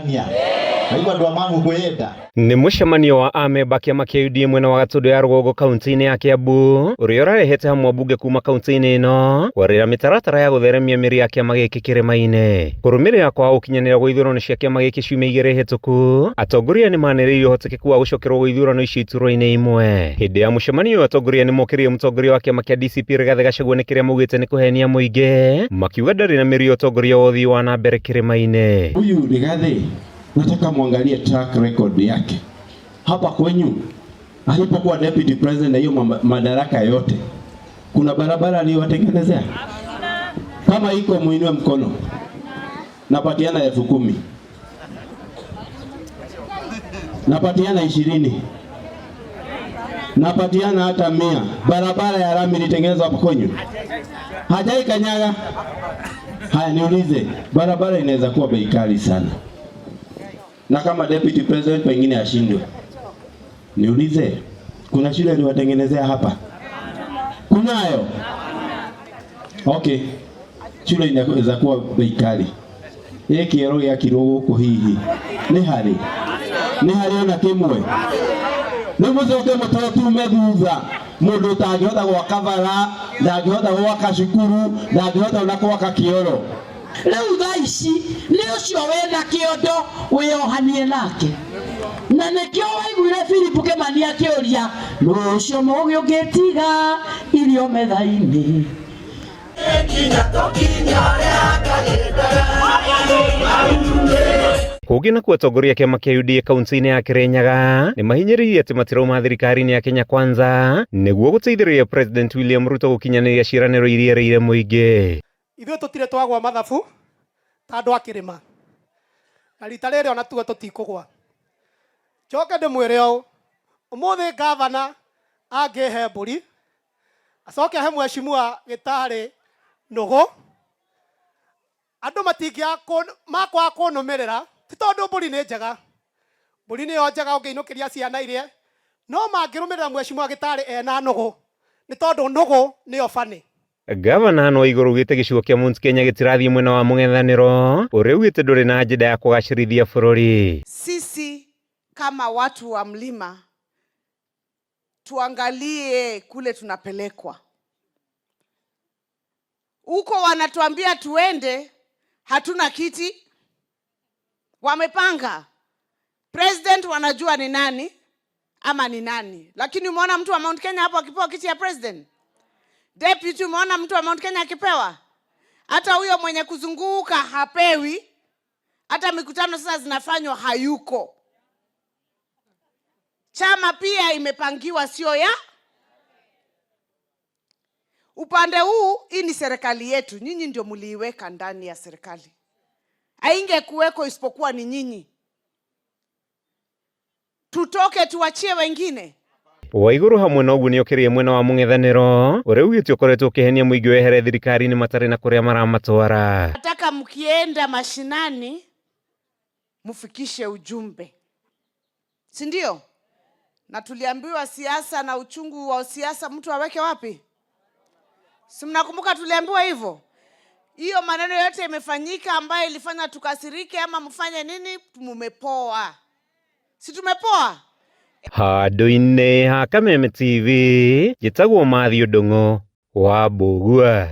Tũraiguithania aigua andũ a Mang'u kwĩyenda. Nĩ mũcemanio wa amemba kĩama kĩa UDA mwena wa Gatũndũ ya rũgongo kaunti-inĩ ya Kiambu ũrĩa ũrarehete hamwe ambunge kuma kaunti-inĩ ĩno kwarĩra mĩtaratara ya gũtheremia mĩri ya kĩama gĩkĩ kĩrĩma-inĩ. Kũrũmĩrĩra kwaga gũkinyanĩra gwa ithurano cia kĩama gĩkĩ ciumia igĩrĩ hĩtũku, atongoria nĩ manĩrĩirie ũhotekeku wa gũcokerwo gwa ithurano icio iturwa-inĩ imwe. Hĩndĩ ya mũcemanio ũyũ atongoria nĩ mokĩrĩire mũtongoria wa kĩama kĩa DCP Rigathĩ Gachagua nĩ kĩrĩa maugĩte nĩ kũhenia mũingĩ, makiuga ndarĩ na mĩri ya ũtongoria wa ũthii wa na mbere kĩrĩma-inĩ. Huyu Rigathi nataka muangalie track record yake hapa kwenyu alipokuwa deputy president na hiyo madaraka yote, kuna barabara aliyowatengenezea? Kama iko muinue mkono, napatiana 10,000, napatiana 20, napatiana hata 100. Barabara ya lami ilitengenezwa hapo kwenyu? Hajai kanyaga. Haya, niulize, barabara inaweza kuwa bei kali sana, na kama deputy president pengine ashindwe. Niulize, kuna shule aliwatengenezea hapa? Kunayo? Okay, shule inaweza kuwa bei kali. Ĩ kĩoro gĩakirwo gũkũ hihi nĩ harĩ nĩ harĩ ona kĩmwe? Rĩu mũcoke mũtwe tume thutha mũndũ ũtangĩhota gwaka bara, ndangĩhota gwaka cukuru, ndangĩhota ona gwaka kĩoro. Rĩu thaa ici nĩ ũcio wĩna kĩondo wĩyohanie nake, na nĩkĩo waiguire Philip Kĩmani akĩũria nũ ũcio mũũgĩ ũngĩtiga irio metha-inĩ. Kũngĩ nakuo atongoria a kĩama kĩa UDA kaunti-inĩ ya Kĩrĩnyaga nĩ mahinyĩrĩirie atĩ matirauma thirikari-inĩ ya Kenya Kwanza nĩguo gũteithĩrĩria President William Ruto gũkinyanĩria ciĩranĩro iria erĩire mũingĩ. Ithuĩ tũtirĩ twagwa mathabu ta andũ a kĩrĩma, na rita rĩrĩ ona tuo tũtikũgwa. Njoke ndĩmwĩre ũũ, ũmũthĩ gavana angĩhe mbũri, acoke ahe mheshimiwa Gĩtarĩ nũgũ, andũ matingĩaga makwaga kũnũmĩrĩra, ti tondũ mbũri nĩ njega, mbũri nĩyo njega ũngĩinũkĩria ciana irie, no mangĩrũmĩrĩra mheshimiwa Gĩtarĩ ena nũgũ, nĩ tondũ nũgũ nĩyo bani. Gavana Anne Waiguru augĩte gĩcigo kĩa Mount Kenya gĩtirathiĩ mwena wa mũng'ethanĩro ũrĩa augĩte ndũrĩ na agenda ya kũgacĩrithia bũrũri. Sisi kama watu wa mlima tuangalie kule tunapelekwa. Huko wanatuambia tuende, hatuna kiti. Wamepanga. President wanajua ni nani ama ni nani. Lakini umeona mtu wa Mount Kenya hapo akipewa kiti ya president? Deputy umeona mtu wa Mount Kenya akipewa? Hata huyo mwenye kuzunguka hapewi. Hata mikutano sasa zinafanywa hayuko. Chama pia imepangiwa sio ya upande huu. Hii ni serikali yetu, nyinyi ndio mliiweka ndani ya serikali. Haingekuweko isipokuwa ni nyinyi. Tutoke tuachie wengine. Waiguru hamwe na ũguo nĩokĩrĩire mwena wa mũng'ethanĩro ũrĩa augĩte ũkoretwo ũkĩhenia mũingĩ wehere thirikari-inĩ matarĩ na kũrĩa maramatwara. Nataka mkienda mashinani mfikishe ujumbe, si ndio? Na tuliambiwa siasa na uchungu wa siasa mtu aweke wapi? Si mnakumbuka tuliambiwa hivyo? Hiyo maneno yote imefanyika ambayo ilifanya tukasirike ama mfanye nini, mumepoa. Si tumepoa? Handũ-inĩ ha Kameme TV njĩtagwo Matthew Ndung'u wa Mbũgua.